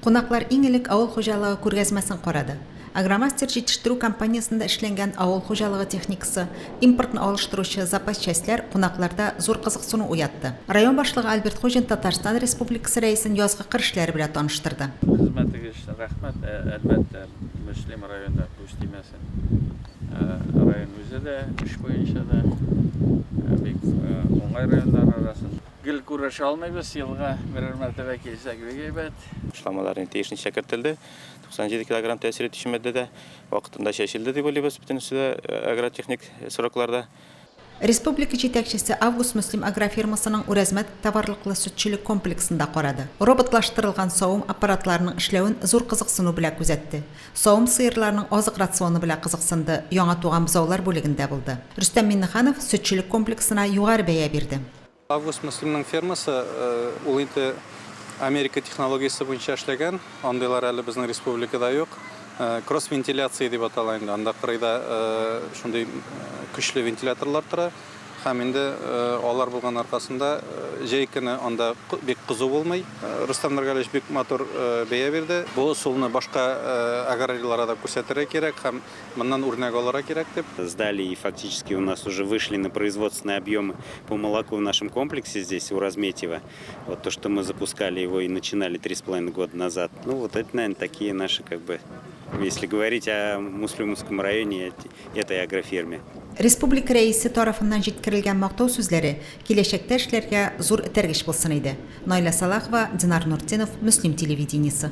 Кунаклар иң элек авыл хуҗалыгы күргәзмәсен карады. Агромастер җитештерү компаниясендә эшләнгән авыл хуҗалыгы техникасы, импортны алыштыручы запас частьләр кунакларда зур кызыксыну уятты. Район башлыгы Альберт Хуҗин Татарстан Республикасы Рәисен язгы кыр эшләре белән таныштырды. Хезмәтегез өчен рәхмәт. Әлбәттә, Мөслим районы күз тимәсен. Район үзе дә, эш буенча да бик уңай районнар арасында. Гел күрешә алмыйбыз, елга берәр мәртәбә килсәк бик әйбәт. Ашламалар инде тиешенчә кертелде. 97 килограмм тәэсир итүче матдә дә вакытында чәчелде дип уйлыйбыз, бөтенесе дә агротехник срокларда. Республика җитәкчесе Август-Мөслим агрофирмасының Үрәзмәт товарлыклы сөтчелек комплексын да карады. Роботлаштырылган савым аппаратларының эшләвен зур кызыксыну белән күзәтте. Савым сыерларының азык рационы белән кызыксынды, яңа туган бозаулар бүлегендә булды. Рөстәм Миңнеханов сөтчелек комплексына югары бәя бирде. Август Мөслимнең фермасы, ул инде Америка технологиясе буенча эшләгән, андыйлар әле безнең республикада юк. Кросс-вентиляция дип атала инде, анда кырыйда шундый көчле вентиляторлар тора һәм инде алар булган аркасында җәй көне анда бик кызу булмый. Рөстәм Нургалиевич бик матур бәя бирде. Бу ысулны башка аграрийларга да күрсәтергә кирәк һәм Моннан үрнәк алырга кирәк дип. Сдали и фактически у нас уже вышли на производственные объемы по молоку в нашем комплексе здесь, у Разметьево. Вот то, что мы запускали его и начинали 3,5 года назад. Ну, вот это, наверное, такие наши, как бы, если говорить о Муслюмовском районе, этой агрофирме. Республика Рәисе тарафыннан җиткерелгән мактау сүзләре киләчәктә эшләргә зур этәргеч булсын иде. Наилә Сәлахова, Динар Нуртдинов, Мөслим телевидениесе.